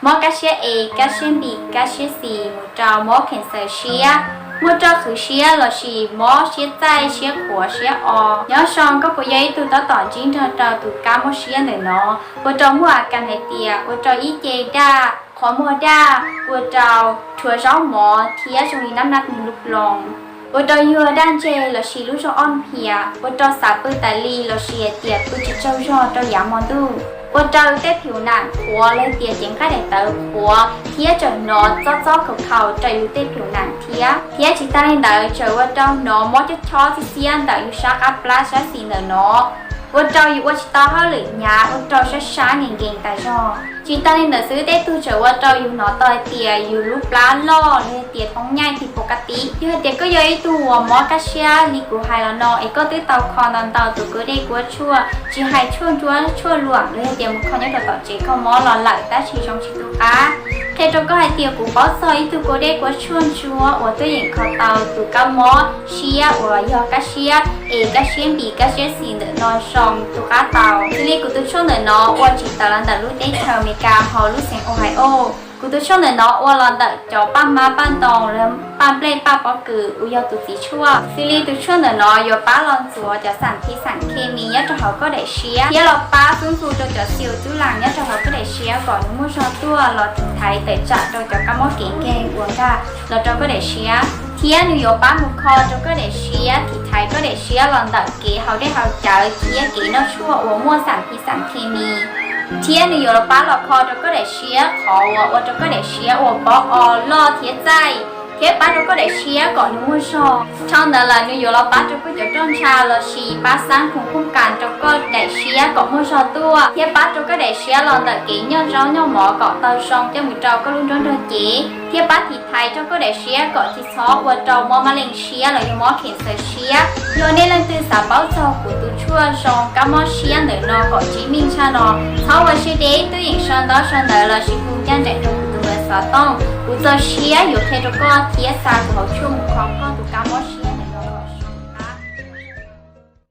Mob kab siab E, kab siab B, kab siab C, mus rau mob kheem xaws siab, muaj roj qhwv siab lossis mob siab txaij, siab qhuav, siab o. Nyob zoo, koj puas yog ib tug tab tom ntsib nrog rau tus kab mob siab ntawm no? Ua rau muaj a kas hais tias ua rau ib ce daj, qhov muag daj, ua rau rhuav zaub mov thiab zoo li nab nab lub ploos, ua rau yuag daj ntseg lossis lub zog oj hias, ua rau xav pw tas li lossis hais tias pw tsis tsaug zog rau yav hmo ntuj, ua rau tej pheum nam qhuav los tias cev nqaij daim tawv qhuav thiab tseem hnov txob txob khaus khaus rau yus tej pheum nam thiab. Thiab tsis tas li ntawd, tseem ua rau hnov mob cob chob txhiab xiab ntawm yus sab qab plab sab xis ntawm no, ua rau yus ua tsis tau hauj lwm hnyav, ua rau sab sab nkees nkees tas zog. Tsis tas li ntawd xwb, tej tug tseem ua rau yus hnov tau hais tias yus lub plab loj los hais tias thoob nyaij tsis pom ka tib. Yog hais tias koj yog ib tug uas mob kab siab li kuv hais los no es koj twb tau kho ntau ntau tus kua dej kua tshuaj, tsis hais tshuaj ntsuab tshuaj luam los hais tias mus kho nyob rau tom tsev kho mob los lawm tab sis zoo tsis tu qab, qhia rau koj hais tias kuv paub txog ib tug kua dej kua tshuaj ntsuab uas twb yeem kho tau tus kab mob siab uas yog kab siab E, kab siab B, kab siab C ntawm no zoo tu qab tau. Xws li kuv tus tshuaj ntawm no ua tsis tawm los ntawm lub teb chaws Amelikas hauv lub xeev Ohio. Kuv tus tshuaj ntawm no ua los ntawm cov paj hmab paj ntoo, paj nplej paj pob kws uas yog tus txiv tshuaj. Xws li tus tshuaj ntawm no yuav pab los ntxuav cov xam thi xam khes mis nyob rau hauv koj daim siab thiab los pab fwb fu rau cov xyum tub las nyob rau hauv koj daim siab kom nws muaj zog tuaj los tiv thaiv tawm tsam rau cov kab mob kev nkeeg uas nkag los rau koj daim siab. Thiab nws yuav pab mus kho rau koj daim siab, tiv thaiv koj daim siab los ntawm kev haus dej haus cawv thiab kev noj tshuaj uas muaj xam thi xam khes mis. Thiab nws yuav los pab los kho rau koj daim siab qhov uas ua rau koj daim siab ua pob o loj thiab txaij, thiab pab rau koj daim siab kom nws muaj zog. Dhau ntawd lawm nws yuav los pab rau koj cov roj ntsha lossis pab xab khoom khooj kas rau koj daim siab kom muaj zog tuaj, thiab pab rau koj daim siab los ntawm kev noj zaub noj mov kom tau zoo coj mus rau koj lub nruab nrog cev, thiab pab tiv thaiv rau koj daim siab kom tsis txhob ua rau mob mab leej siab los yog mob kheem xaws siab. Yog nej leej twg xav paub txog kuv tus tshuaj zoo kab mob siab ntawm no kom tsis meej tshaj no, txhob ua siab deb, twb yeem sau ntaub sau ntawv lossis hu ncaj nraim rau kuv tus npawb xov tooj. Kuv txaus siab yuav qhia rau koj thiab xa kuv hauv tshuaj mus kho koj tus kab mob siab.